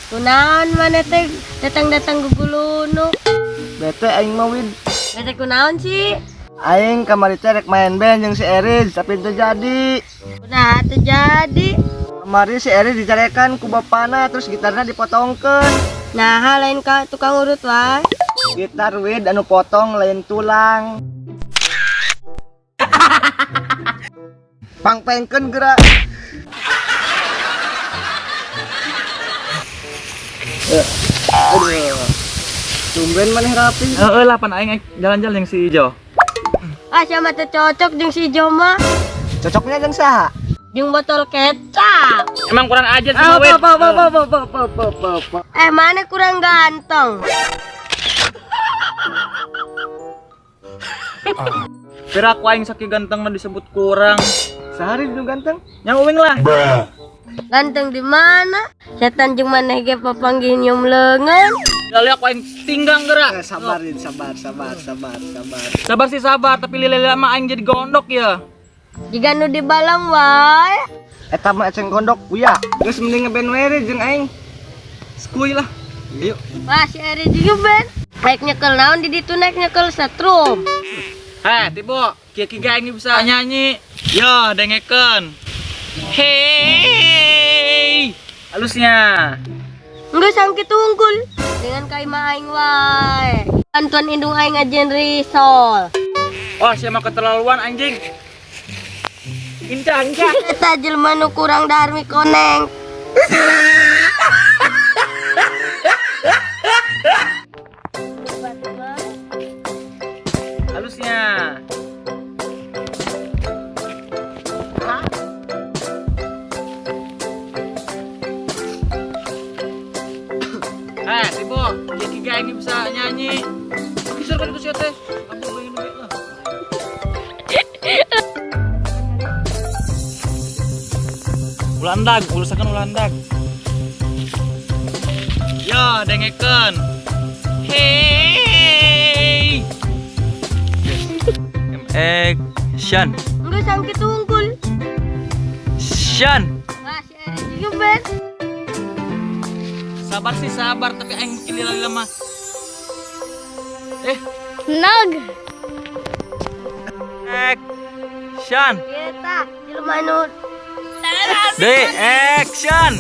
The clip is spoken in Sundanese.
Kunaon mana teh datang-datang gugulunu. Bete aing mah Wid. Bete kunaon sih? Aing kamari teh rek main band jeung si Eriz tapi teu jadi. Nah, teu jadi. Kamari si Eriz dicarekan ku bapana terus gitarna dipotongkeun. Nah, lain ka tukang urut wae. Gitar Wid anu potong lain tulang. Pangpengkeun geura. Aduh. Tumben maneh rapi. Heeh lah pan aing jalan-jalan yang si Ijo. Ah, siapa teh cocok jeung si Ijo mah. Cocoknya jeung saha? Jeung botol kecap. Emang kurang ajar sama Wid. Apa apa apa apa apa apa apa apa. Eh, mana kurang ganteng? Kira aku aing saking gantengna disebut kurang. Sehari nu ganteng. Yang uing lah. Ganteng di mana? Setan jeung maneh ge papanggih nyium leungeun. Lalu aku aing tinggang gerak. Eh, sabarin, sabar, sabar, sabar, sabar. Sabar sih sabar, tapi lila-lila mah aing jadi gondok ya. Jiga nu dibalang wae. Eta mah eceng gondok, buya. Geus mending ngeband we jeung aing. Skuy lah. Yuk. Wah, si Eri juga ben. Naik nyekel naon di ditu naik nyekel setrum. Heh, Tibo, kieu-kieu ge aing bisa nyanyi. Yo, dengekeun. Hey. Halusnya. Enggak sangkit unggul. Dengan kaima aing wae. Bantuan indung aing ajen risol. Oh, siapa keterlaluan anjing. Inca, inca. Eta jelema nu kurang dahar mie koneng. Halusnya. Eh, Tibo, kieu-kieu aing bisa nyanyi. Kisar kan itu sia teh. Aku pengen duit lah. Ulandag, urusakan ulandag. Yo, dengekeun. Hey. Action. Enggak sangkit unggul. Shan. Wah, si Eri juga ben. Sabar sih sabar, tapi aing mungkin lila-lila mah. Nag. Action. Eta jelema nu De action.